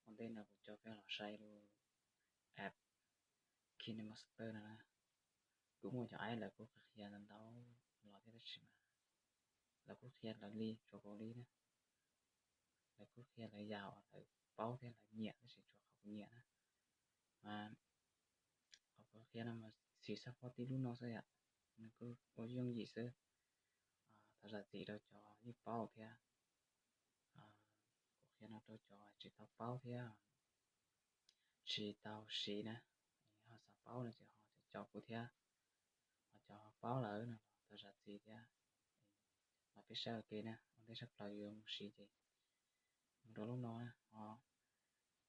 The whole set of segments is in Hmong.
Ua ntej no kuv coj peb los saib lub app KineMaster no na. Kuv muaj cov aib lawv kuj qhia ntau ntau los thiab tab sis mas lawv kuj qhia lawv li tsuas kuv li na. Lawv kuj qhia lawv yam uas lawv paub thiab lawv nyiam tab sis tsuas qhov kuv nyiam na. Mas qhov kuv qhia no mas siv xab phob tib lub no xwb yom, nws kuj ua yooj yim xwb. Thov zam txim rau cov yeej paub thiab, kuv qhia no rau cov tsis tau paub thiab tsis tau siv na. Ho xav paub no ces ho caum kuv thiab, ho cov paub lawm no los thov zam txim thiab. Los peb saib ua ke na, ua ntej tshaj plaws yus mus siv ces mus rau lub no na, ho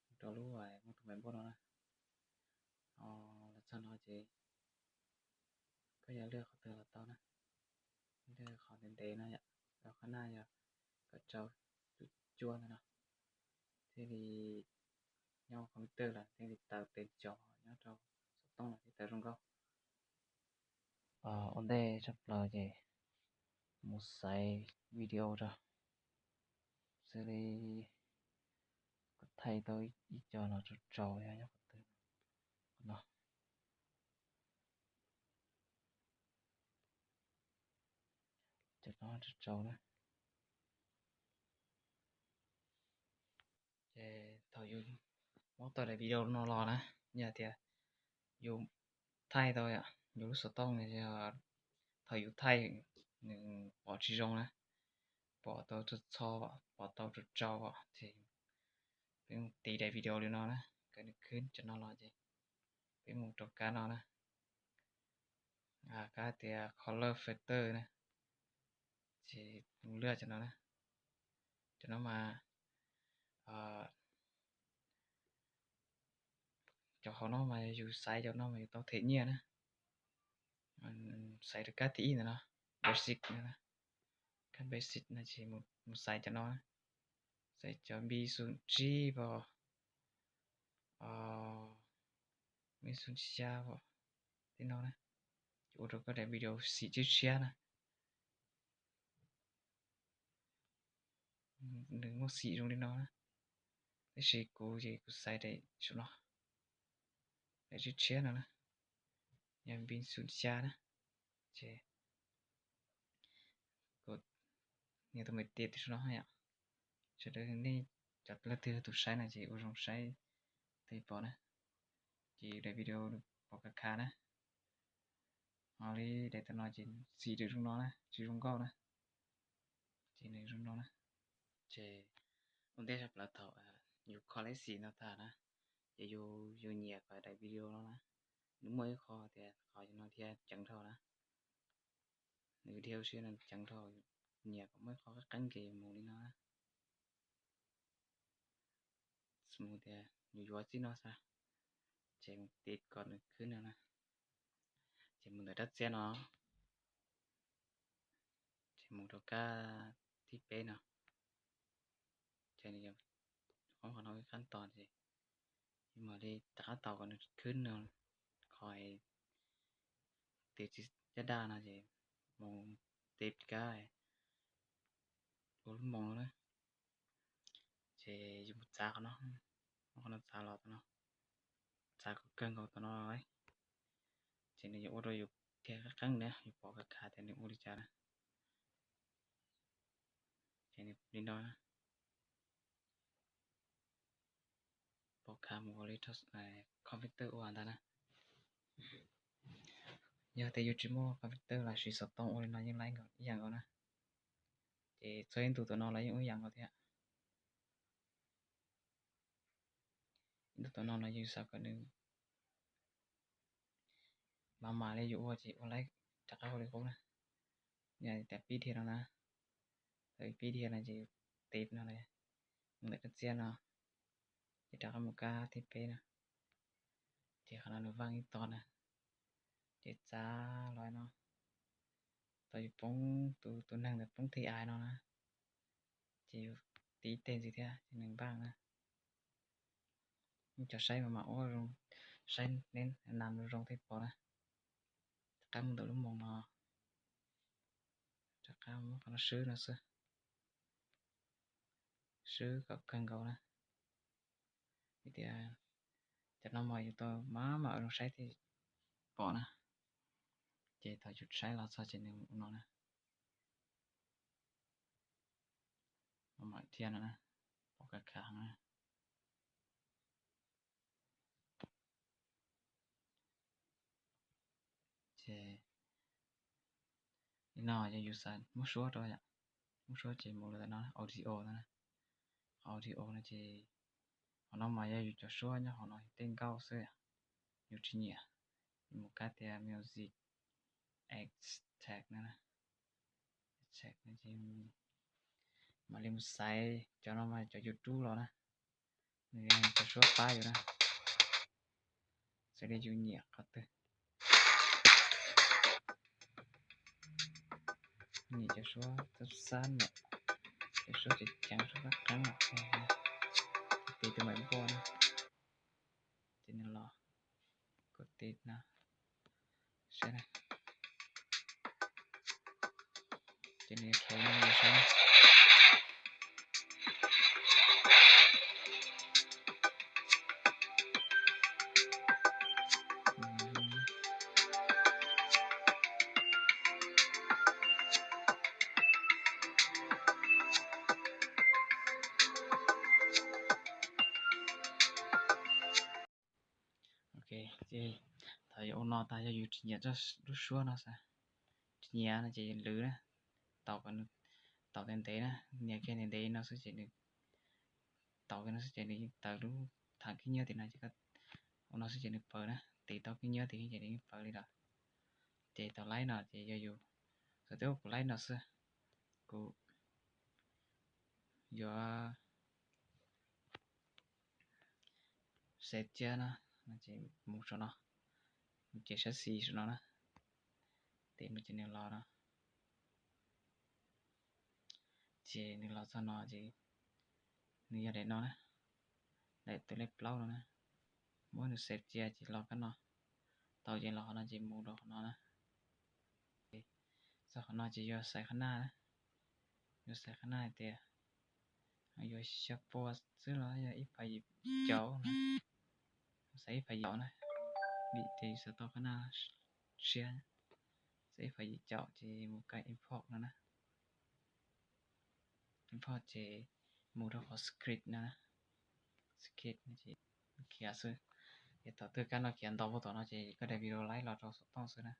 mus rau lub muaj tus me npauj no na. Ho los txog no ces koj yuav lwaj qhov twg los tau na. Lwaj qhov ntev ntev no yom, rau qhov naj yog kaum rau cuaj cuaj ntawd no. Thiaj li nyob computer los thiaj li tawm teg cov nyob rau xov tooj los thiaj tawm zoo nkauj. Ua ntej tshaj plaws ces mus xaiv video rau, xws li kuv thaij tau ib co no rau rau yog nyob qhov twg no. Cov no rau rau na. Ces thaum yus muab tau daim video no los na, yog tias yus thaij tau yus lub xov tooj, thaum yus thaij nws pom tsis zoo na, pom tau txho txho, pom tau rau rau ces peb mus tiv daim video li no na, kom nws khwb cov no los ces peb mus rau kab no na, kab tias color filter na, ces mus lwaj cov no na. Cov no mas cov hauv no mas yus xaiv cov no mas yus tau them nyiaj na. Xaiv rau kab thib ib ntawd no, basic no, kab basic no ces mus xaiv cov no, xaiv cov npi xu tsib pom, npi xu xya pom, tej no na, ces ua rau koj daim video xim tshiab tshiab na. Nws muaj xim zoo li no na, tab sis kuv ces kuv xaiv daim saum no, daim tshiab tshiab no na, yog npi xu xya na, ces kuv nias tus me tiv saum no yom. Sawv daws nej cov leej twg tus saib no ces ua zoo saib tej pom na. Ces daim video pom khav khav na, ho li daim tam no ces xim nws zoo no na, tsis zoo nkauj na. Ces nws zoo no na. Ces ua ntej tshaj plaws thaum yus kho lej xim no tag na, ces yus, yus nyiam kom daim video no na, nws muaj ib qho tias qhov no thiaj ceev dhau na. Nws video sib no ceev dhau, nyiam kom muaj ib qho qeeb qeeb ces yus mus li no na. Mus tias yus yuav txij no xwb, ces mus tiv kom nws khwb no na. Ces mus ntawm rab txiab no, ces mus rau kab thib peb no, ces nws yuav qoob qhov no ib qab tos ces yus mam li rov qab tos kom nws khwb no, qhov tiv tsis caj daj no ces mus tiv kab ua lub moos no na. Ces yus mus txav qhov no, qhov no txav los tom no, txav kom kawg nkaus tom no, ces nws yuav ua rau yus tiag qeeb qeeb na, yus pom khav khav tias nws ua li cas na. Ces nws li no na, pom khav mus ua li computer ua ntag na. Yog tias yus tsis muaj computer los siv xov tooj ua li no yeej laib nkaus ib yam nkaus na. Ces txog ib ntu tom no los yeej ua ib yam nkaus thiab. Ib ntu tom no los yus xav kom nws mas mas li yus ua ces ua laib rov qab ua li qub na. Yog tias pib dhia no na, thaum pib dhia no ces tiv no, mus ntawm rab txiab no, ces rov qab mus kab thib peb no, ces qhov no nws vaaj ib tog na, ces txav los no, tau yus poob, tus, tus neeg ntawd poob thib ib no na, ces yus tiv ib teg ntxiv thiab ces nws npaj na. Cov saib mas mam ua zoo, saib neb nam zoo thiaj pom na. Rov qab mus ntawm lub moos no, rov qab muab qhov no swb no xwb. swb kom kawg nkaus na. Vim tias cov no mas yus tau maj mam ua zoo saib thiaj pom na. Ces thaum yus saib los txog ces nws ua no na. Maj mam thiab no na, pom khav khav na. Ces li no yog yus xav muab suab rau yom, muab suab ces mus rau ntawm no audio no na. Audio no ces qhov no mas yog yus cov suab nyob qhov no tej nkauj xwb, yus tsis nyiam. Yus mus kab tias music extract no na, extract no ces mam li mus xaiv cov no mas cov yus rub los na, nws cov suab pab yus na, xws li yus nyiam qhov twg. Nyiam cov suab xab xab, nyiam cov suab ceev ceev, suab qab qeeb, tis tus maim npoj na, ces nws los, kuv tis no saib na, ces nws khev no saib na. Ok, ces thaum yus ua no tas yog yus tsis nyiam lub suab no xav, tsis nyiam no ces lwv na, tau kom nws tau ntev ntev na, nias kiag ntev ntev no xwb ces nws, tau kiag no xwb ces nws yeej tawm lub thav khib nyiab tim no ces koj ua no xwb ces nws paws na, tiv tau khib nyiab tim ces nws yeej paws li lawm. Ces thaum laib no ces yog yus, thaum twb ua kuv laib no xwb, kuv yuav xaiv cia no, ces mus saum no, mus ces sab xis saum no na, tiv mus ces nws los no, ces nws los txog no ces nws yog daim no na, daim tus lej plaub no na, muab nws xaiv cia ces los kab no, tau ces los qhov no ces mus rau qhov no na. Txog qhov no ces yuav xaiv qhab naj na, yuav xaiv qhab naj hais tias yuav xya pua xwb los yog ib phav yim caum na, xaiv ib phav yim caum na, vim tias yus xav tau qhab naj siab, xaiv ib phav yim caum ces mus kab import no na. Import ces mus rau qhov script no na, script no ces khiav xwb. Ces thaum twg kab no khiav ntau puag tom no ces koj daim video laib los rau xov tooj xwb na.